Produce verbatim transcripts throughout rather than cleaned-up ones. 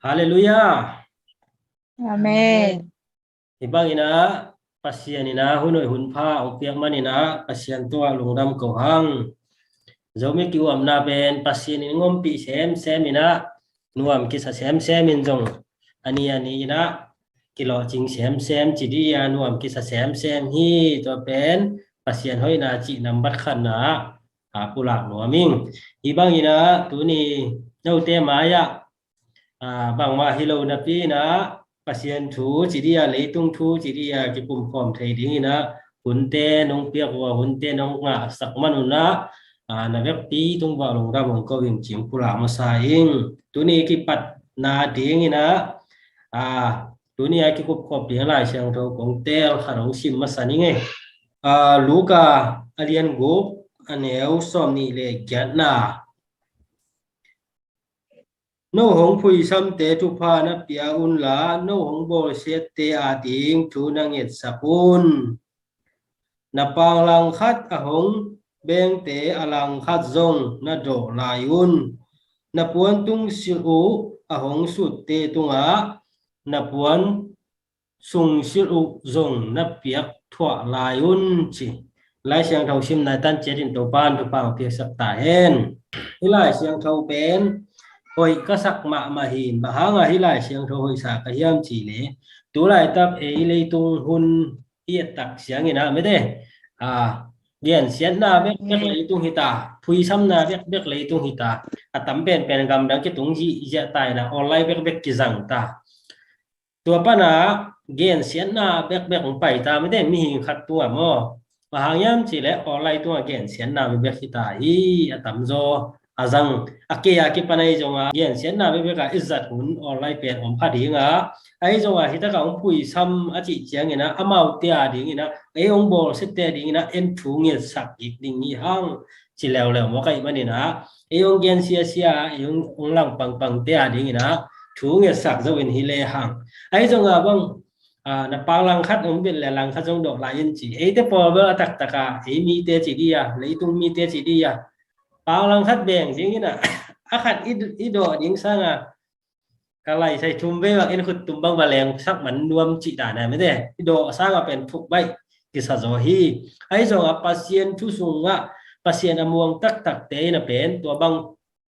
Halleluiah. Amen. Hih bangin ah Pasian in ah hun hoih hun pha hong piak manin ah Pasian tungah lungdam ko hang. Zomi kiuamna pen Pasian in ngompih semsem in ah nuam kisa semsem in zong a ni a ni in ah kilawhcing semsem ci dih a nuam kisa semsem hi. Tua pen Pasian hoihna cih nambat khatna ah pulak nuam ing. Hih bangin ah tuni note mai-ah bangmah hi lo napi in ah Pasian thu ci dih a leitung thu ci dih a kipumkhawm thei dingin ah hunte nong piak uh a hunte nong ngahsak man un ah na vekpi tungah lungdam hong ko ing ci-in pulak masa ing. Tuni kipatna dingin ah tuni a kikupkhop ding Lai Siangtho kong teel khat hong sim masa ning ei. Luka a lian guk a neu sawm nih le giatna. No hong phuisamte thupha na pia unla no hong bawlsiatte ading thu na ngetsak un. Na pang langkhat a hong bengte a langkhat zong na dawh lai un. Na puan tung silh uh a hong sutte tungah na puan sung silh uh zong na piak thuah lai un ci. Lai Siangtho simna tan ciatin Topa in thupha hong piaksak ta hen. Hih Lai Siangtho pen hoih ka sak mahmah hin bang hanga hih Lai Siangtho hoihsa ka hiam cih leh tu laitak ei leitung hun i et tak ciangin ah mete gensiatna bekbek leitung hita, phuisamna bekbek leitung hita, a tam penpen gamdang kitung zihziah ta in ah online bekbek kizang ta. Tua pana gensiatna bekbek hong pai ta mete mihing khat tungah maw. Bang hang hiam cih leh online tungah gensiatna bekbek hita hi a tamzaw a zang a kei a kipan ahi zonga gensiatna bekbek a i zat hun online pen om kha dinga ahi zonga hitakah hong phuisam a cih ciangin ah amaute a dingin ah ei hong bawlsiatte a dingin ah en thu ngetsak kik ding hi hang ci leuleu maw ka hih manin ah ei hong gensiasia ei hong langpangpangte a dingin ah thu ngetsak zo in hi lehang ahi zonga bang na pang langkhat hong bet le langkhat zong dawh lai in ci. Eite pawl bel a taktaka ei mite ci dih a leitung mite ci dih a pang langkhat beng dingin ah a khat i dawh ding sanga ka laisai thum vei bang en khut tum bang va lengsak man nuam cih dan a mete i dawh sanga pen thuk baih kisa zaw hi. Ahi zonga Pasian thu sungah Pasian a muang taktakte in a pen tua bang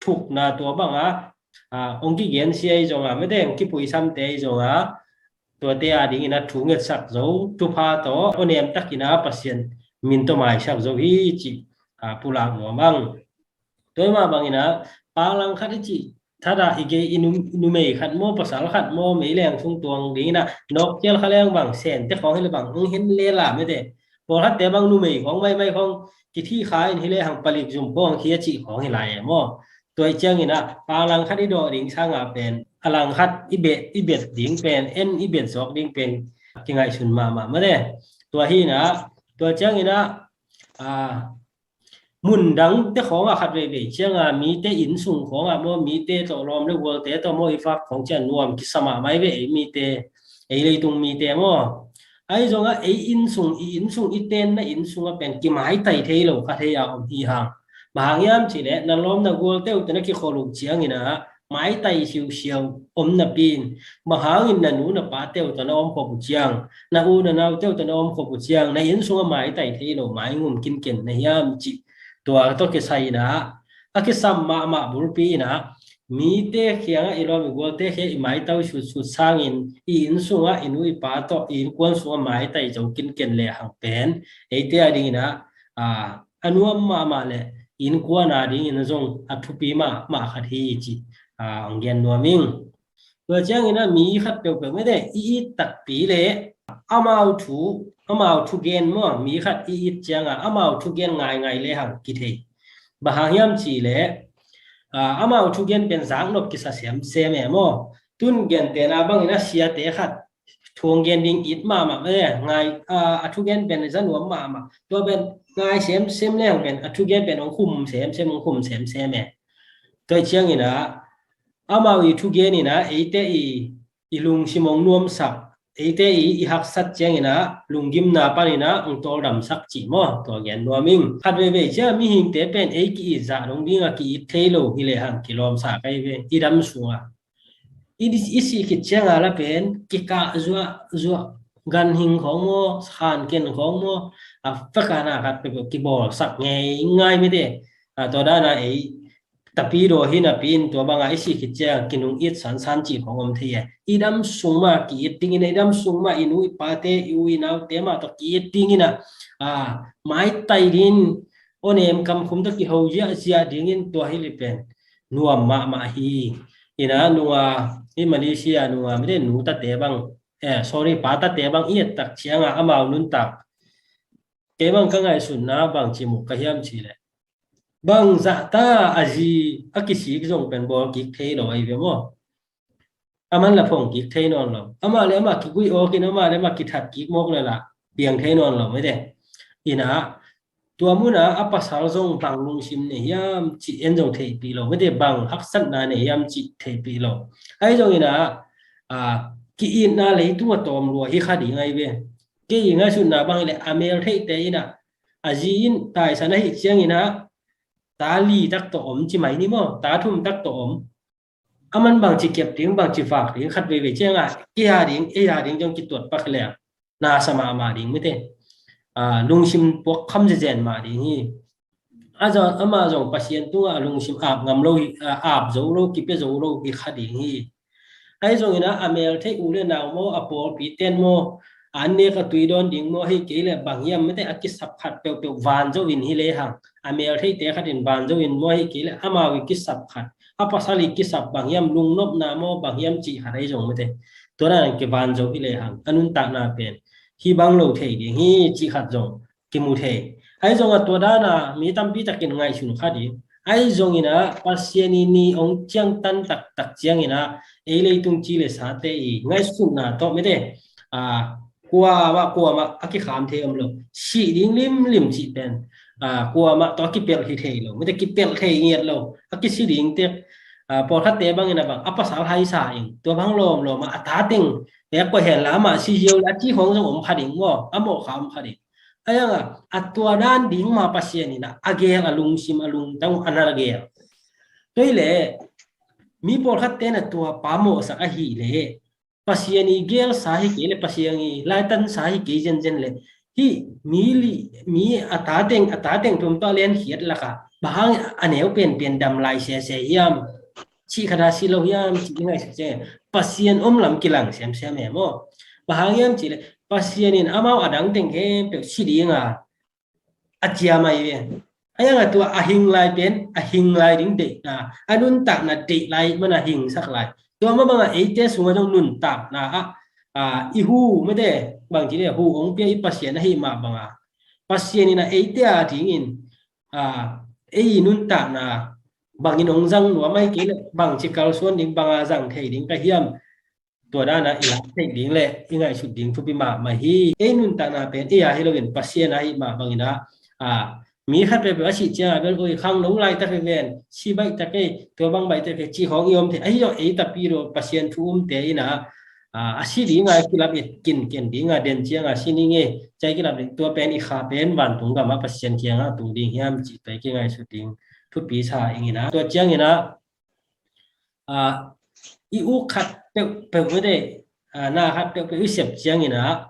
thukna tua banga hong kigensia ahi zonga mete hong kiphuisamte ahi zonga tuate a dingin a thu ngetsak zo thupha tawh aw nemtakin a Pasian min tawh maisak zo hi cih pulak nuam ang. Tua mah bangin a pang langkhat i cih thadah i gei i numei khat maw pasal khat maw meileng sung tuang dingin a nawkcial kha leng bang sente khawng hi le bang hong hen lela mete pawlkhatte bang numei khawng maimai khawng kithi kha in hi lehang palik zum khawng hi a cih khawng hi lai e maw. Tua i ciangin a pang langkhat i dawh ding sanga pen a langkhat i bet ding pen en i bet zawk ding pen kingaihsun mahmah mate. Tua hi in a tua ciangin a mun dangte khawngah khat veivei cianga mite inn sung khawngah maw mite tawh lawm le gualte tawh maw i fak khawng cian nuam kisa mahmah i ve ei mite ei leitung mite maw. Ahi zongah ei inn sung i inn sung i tenna inn sungah pen kimaitai thei lo kha thei a om hi hang. Bang hang hiam cihleh na lawm na gualte uh tawh na kikhol uh ciangin ah maitai siusiau om napi in bang hangin na nu na pate uh tawh na om khop uh ciang na u na naute uh tawh na om khop uh ciang na inn sungah maitai thei lo maingum kinken na hiam cih tua tawh kisai in ah a kisam mahmah bulpi in ah mite kiangah i lawm i gualte khia i maitai sutsut sangin i inn sungah i nu i pa tawh i innkuan sungah maitai zo kinken lehang pen eite a dingin ah a nuam mahmah le innkuan a dingin zong a thupi mahmah khat hi ci hong gen nuam ing. Tua ciangin ah mi khat peuhpeuh mete i it takpi le amau thu amau thugen maw mi khat i it ciangah amau thugen ngaingai lehang kithei. Bang hang hiam cihleh amau thugen pen zaknop kisa semsem e maw. Tun gentehna bangin a siate khat thu hong gen ding it mahmah e ngai a thugen pen za nuam mahmah tua pen ngai semsem lehang pen a thugen pen hong khum semsem hong khum semsem e. Tua ciangin ah amau i thugen in ah eite i i lungsim hong nuamsak eite i i haksat ciangin ah lunggimna panin ah hong tawldamsak cih maw tua gen nuam ing. Khat veivei ciang mihingte pen ei ki-it zah dong dingah ki-it thei lo hi lehang kilawmsa kai ve i dam sungah i, i sih khit cianga la pen kikah zuahzuah, ganhing khawng maw, hanken khawng maw, a fakana khat peuhpeuh kibawlsak ngeingai mite. A, tua dana ei tapidaw hi napi-in tua banga i sih khit cianga kinung it sansan cih khawng om thei e. I dam sung mah ki-it dingin, i dam sung mah i nu i pate, i u i naute mah tawh ki-it dingin a, a, maitai dingin, awnem kamkhum tawh kiho ziahziah dingin tua hi li pen nuam mahmah hi. Ina nunga, i Malaysia nunga mite nu tate bang, eh, sorry, pa tate bang i et tak cianga amau nuntak, kei bang ka ngaihsutna bangci mu ka hiam cih leh, bangzah ta a zi a kisik zong pen bawl kik thei lo ahi ve maw? Aman la phong kik thei nawn lo. Amah le amah kiguih awkin, amah le amah kithat kik mawk le la piang thei nawn lo mite. Ina tua muna a pasal zong bang lungsim nei hiam cih en zong theihpih lo mite, bang haksatna nei hiam cih theihpih lo. Ahi zongina, a, ki-itna leitung a tawm lua hi kha ding ahi ve. Kei ngaihsutna bang hileh a mel theihte ina, a zi in taisan ahih ciangina, ta li tak tawh om ci mai ni maw, ta thum tak tawh om. Aman bangci kep ding, bangci vak ding, khat veivei cianga kei a ding, ei a ding zong kituat pak leng nasa mahmah ding mite. A, lungsim puak kham zezen mah ding hi. A zong, amah zong Pasian tungah a lungsim ap ngam lo hi, a, ap zo lo, kipia zo lo hi kha ding hi. Ahi zongina a mel theih u le nau maw, a pawlpi ten maw, a an nek a tui dawn ding maw, hei kei le bang hiam mite a kisap khat peuhpeuh van zo in hi lehang, a mel theihte khatin van zo in maw, hei kei le amau i kisap khat, a pasal i kisap bang hiam, lungnopna maw bang hiam cih khat ahi zong mite, tua dan kivan zo hi lehang a nuntakna pen hi bang lo thei ding hi cih khat zong kimu thei. Ahi zongah tua dana mi tampi takin ngaihsun kha ding. Ahi zongina Pasian i ni ong ciangtan taktak ciangina ei leitung ci le sate i ngaihsutna tawh mite, a, kuamah kuamah a kikham thei om lo. Sih ding limlim cih pen, a, kuamah tawh a kipelh hi thei lo. Mite kipelh thei ngiat lo. A kisi ding tek, a, pawlkhatte bangina bang a pasal haisa ing. Tua bang lawmlawmah a tateng pek pawh hen la amah si ziau le a ci khawng zong om kha ding maw, a mawh kha om kha ding. Ahi zongah a tua dan ding mah Pasian ina a gel, a lungsim, a lungtang a na gel. Tua hileh mi pawlkhatte na tua pa mawhsak ahih leh Pasian i gelsa hi kei le, Pasian i laitansa hi kei zenzen le, hih mi li, mi a tateng, a tateng thum tawh a lenkhiat lakah bang hang a neu penpen dam lai sese hiam? Cih khat a si lo hiam cih i ngaihsut ciang Pasian om lam kilang semsem e maw? Bang hang hiam cih leh Pasian in amau a dang teng khempeuh si dinga a ciam ahi ve. Ahi zongah tua a hing lai pen a hing lai ding deihna, a nuntakna deih lai mana hingsak lai. Tua mah banga eite sungah zong nuntakna ah, a, i hu mite bangci le hu ong pia i Pasian ahi mah banga Pasian ina eite a dingin, a, ei nuntakna bangin ong zang nuam ahi kei le, bangci kalsuan ding, banga zang thei ding ka hiam? Tua dana i lak theih ding le i ngaihsut ding thupi mahmah hi. Ei nuntakna pen ei a hi loin Pasian a hi mah bangina, a, mi khat peuhpeuh a sih cianga bel oi khangno laitak hi ven, si baihtak ei, tua bang baihtak ei cih khawng i om thei. Ahi zong ei tapidaw Pasian thu umte ina, a, a si dinga kilap et kinken dinga den cianga si ning e, cai kilap et, tua pen i kha pen vantung gama Pasian kianga tung ding hiam cih tua i kingaihsut ding thupi sa ing ina. Tua ciangina, a, i uk khat peuhpeuh mite, a, na khat peuhpeuh i sep ciangina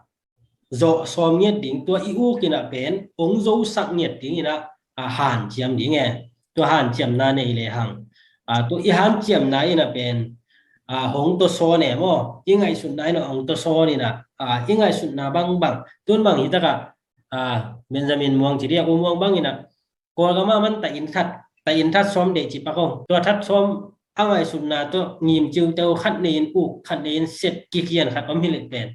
zawh sawm ngiat ding, tua i uk ina pen ong zosak ngiat dingina, a, hanciam ding e. Tua hanciamna nei lehang, a, tua i hanciamna ina pen, a, hong tawsawn e maw? I ngaihsutna ina hong tawsawn ina, a, i ngaihsutna bangbang tun bang hi takah, a, Benjamin Muang ci dia, U Muang bangina Kawlgam ah man ta in that, ta in that sawm deih ci pak aw. Tua that sawm a ngaihsutna tawh ngim ciuteu khat nei in uk, khat nei in set kikian khat om hi leh pen,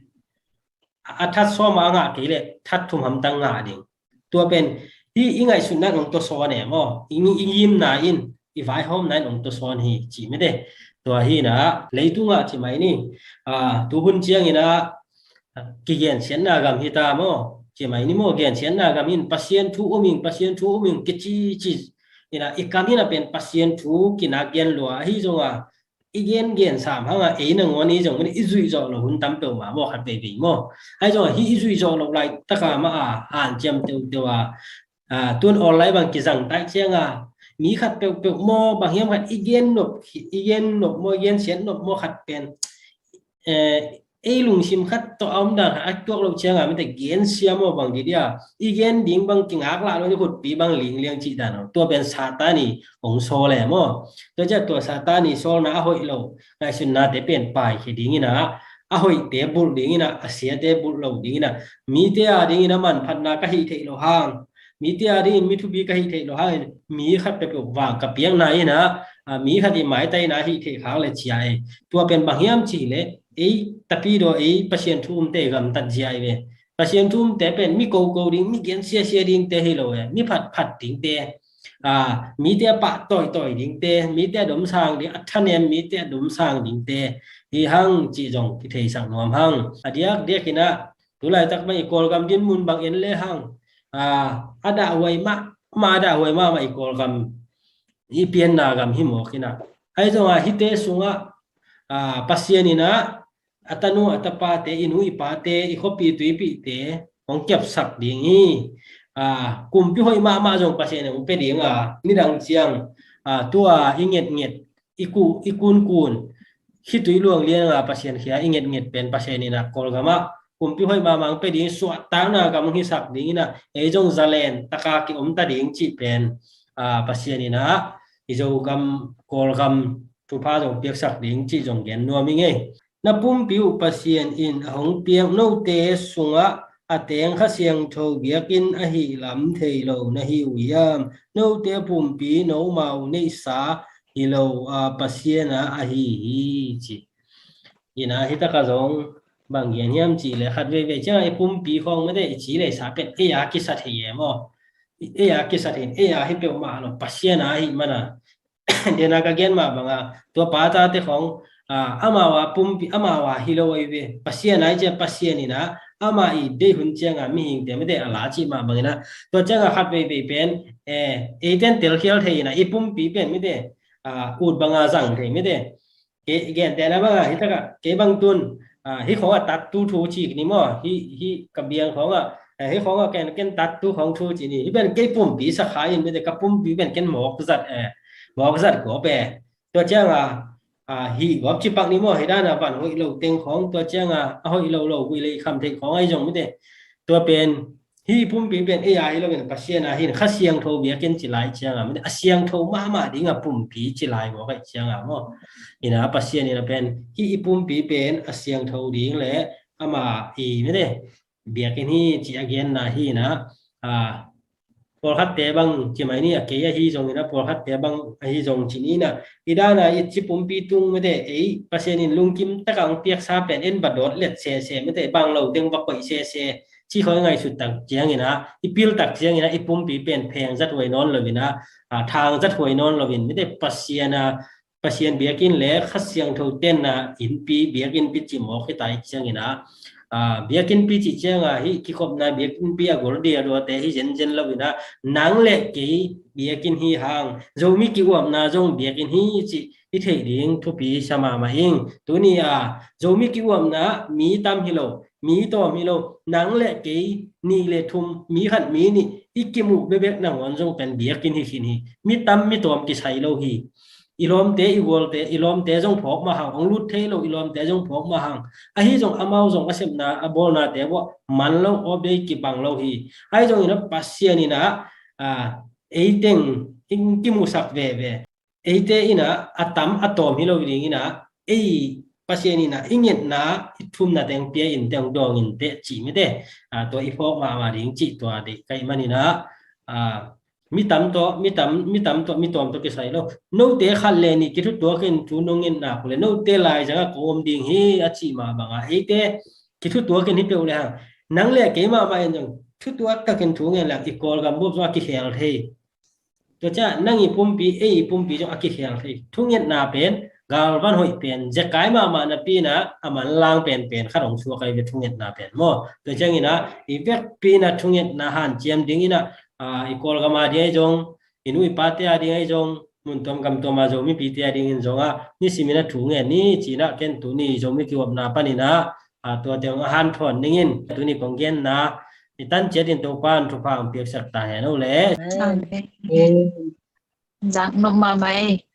a that sawm a ngah kei leh that thum hamtang ngah ding. Tua pen hi i ngaihsutna in ong tawsawn e maw? I, i ngimna in, i vaihawmna in ong tawsawn hi ci mite. Tua hi na leitungah ci mai ni. A, tuhun ciangina kigensiatna gam hi ta maw? Ci mai ni maw, gensiatna gam in Pasian thu um ing, Pasian thu um ing kici ci ina, i kam ina pen Pasian thu kinak gen lua ahi zonga i gen gen sam hanga ei nangawn i zong i zuih zawh lo hun tam peuhmah maw, khat veivei maw? Ahi zonga hi i zuih zawh lo laitaka mah a hanciam teuteu a, a, tun online bang kizang taih cianga mi khat peuhpeuh maw, bang hiam khat i gen nop, i gen nop maw, i gen siat nop maw khat pen, eh, ei lungsim khat tawh a om dan khat a tuak loh cianga mite gen sia maw bang di dia, i gen ding bang kingak lah lo ni khutpi bang lingliang cih dan aw. Tua pen Satan i hong sawl e maw. Tua ciah tua Satan i sawlna a hoih lo, ngaihsutnate pen paikhia dingin ah, a hoihte bulh dingin ah, a siate bulh lo dingin ah, mite a dingin a manphatna ka hih theih loh hang, mite a dingin mi thupi ka hih theih loh hangin mi khat peuhpeuh vang ka piakna in ah, a, mi khat i maitaina hih theih khak le cia e. Tua pen bang hiam cih leh ei tapidaw ei Pasian thu umte gamtat zia i ve. Pasian thu umte pen mi koko ding, mi gen siasia dingte hi lo e, mi phatphat dingte, a, mite a pah tawitawi dingte, mite a domsang ding, a thanem mite a domsang dingte hi hang cih zong kitheisak nuam hang. A diakdiakin ah tulaitak bang i Kawlgam dinmun bang en le hang, a, a dahhuai mahmah, a dahhuai mahmah i Kawlgam i pianna gam hi mawk in ah, ahi zongah hihte sungah, a, Pasian in ah a tanu a tapate, i nu i pate, i khuapi tuipihte hong kiapsak ding hi. A, kumpi hoih mahmah zong Pasian in hong pia ding a, nidang ciang, a, tua i ngetnget, i ku, i kunkun, khitui luang lianga Pasian khia i ngetnget pen Pasian in ah Kawlgamah kumpi hoih mahmah hong pia ding, suahtakna gam hong hisak dingin ah ei zong zalen taka kiomta ding cih pen, a, Pasian in ah i Zogam, Kawlgam thupha zong piaksak ding cih zong gen nuam i ngei. Na pumpi uh Pasian in a hong piak note sungah a teng Kha Siangtho biakinn ahih lam thei lo na hi uh hiam? Note pumpi nomau neihsa hi lo a, Pasian a ahi hi ci. Ina hi taka zong bang gen hiam cih leh khat veivei ciangah i pumpi khawng mite i ci leisa pen ei a kisa thei e maw. Ei a kisa thei, ei a hi peuhmah lo, Pasian a ahih mana. Dena ka gen mah banga tua pa tate khawng, a, amau a pumpi, amau a hi lo ahi ve. Pasian a hi cia Pasian in ah ama i deih hun cianga mihingte mite a la cih mah bangin ah tua cianga khat veivei pen, eh, eiten telkhial thei in ah i pumpi pen mite, a, ut banga zang thei mite. Kei gentehna banga hi taka kei bang tun, a, hi khawng a tattu thu cik ni maw, hi, hi ka biang khawng a, a, hi khawng a ken, ken tattu khawng thu ci ni. Hi pen kei pumpi sakha in mite ka pumpi pen ken mawk zat, eh, mawk zat gawp e. Tua cianga, a, hi gawp cipak ni maw, hi dana van hoih lo teng khawng, tua cianga a hoih lo lo guih lei kham theih khawng ahi zong mite. Tua pen hi i pumpi pen ei a hi loin Pasian a hi in Kha Siangtho biakinn ci lai cianga mite, a siangtho mahmah dinga pumpi ci lai mawk ahi cianga maw. Ina Pasian ina pen hi i pumpi pen a siangtho ding le ama i mite biakinn hi ci a genna hi ina, a, pawlkhatte bang ci mai ni a, kei ahi zongin a pawlkhatte bang ahi zong ci ni ina, i dana i ci pumpi tung mite ei Pasian in lungkim taka hong piaksa pen en va dawt let sese mite, bang lo teng va koih sese ci khawng i ngaihsut tak ciangin ah, i pil tak ciangin ah i pumpi pen pheng zat huai nawn loin ah, a, thang zat huai nawn loin mite Pasian a, Pasian biakinn le Kha Siangtho tenna innpi biakinnpi ci mawk hi ta i ciangin ah, a, biakinnpi ci cianga hi kikhopna biakinnpi a gol dia duate hi zenzen loin ah nang le kei biakinn hi hang, Zomi kiuapna zong biakinn hi ci i theih ding thupi sa mahmah ing. Tuni a Zomi kiuapna mi tam hi lo, mi tawm hi lo, nang le kei nih le thum, mi khat mi nih i kimuh bebek nangawn zong pen biakinn hi khin hi. Mi tam mi tawm kisai lo hi. I lawmte, i gualte, i lawmte zong phawk mah hang, hong lut thei lo i lawmte zong phawk mah hang. Ahi zong amau zong a sepna a bawlnate buah man lo, awpdei kibang lo hi. Ahi zongin a Pasian in ah, a, eiteng in kimusak veve. Eite in ah a tam a tawm hi lo dingin ah ei Pasian in ah i ngetna i thumna teng pia in teng dawng in teh ci mite. A, tua i phawk mahmah ding cih tua deih ka hih manin ah, a, mi tam tawh, mi tam, mi tam tawh, mi tawm tawh kisai lo. Note khat le nih kithutuak in thu nong ngetna uh le note laizang a kong om ding hi a cih mah banga eite kithutuak in hi peuh le hang, nang le kei mahmah in zong thutuak takin thu ngen leng i Kawlgam bup zong a kikhel thei. Tua ciah nang i pumpi, ei i pumpi zong a kikhel thei. Thungetna pen galvan hoih pen zekai mahmah napi in ah a manlang penpen khat hong suak ahi ve thungetna pen maw. Tua ciangin ah i vekpi in ah thungetna hanciam dingin ah, a, i Kawlgam a ding ahi zong, i nu i pate a ding ahi zong, mun tuam gam tuam a Zomipite a dingin zong ah nisimin a thu ngen ni ci-in ah ken tuni Zomi kiuapna panin ah, a, tua teng a hanthawn dingin tuni kong genna i tan ciatin Topa'n thupha hong piaksak ta hen aw le. Amen. Zak nop mahmah ei.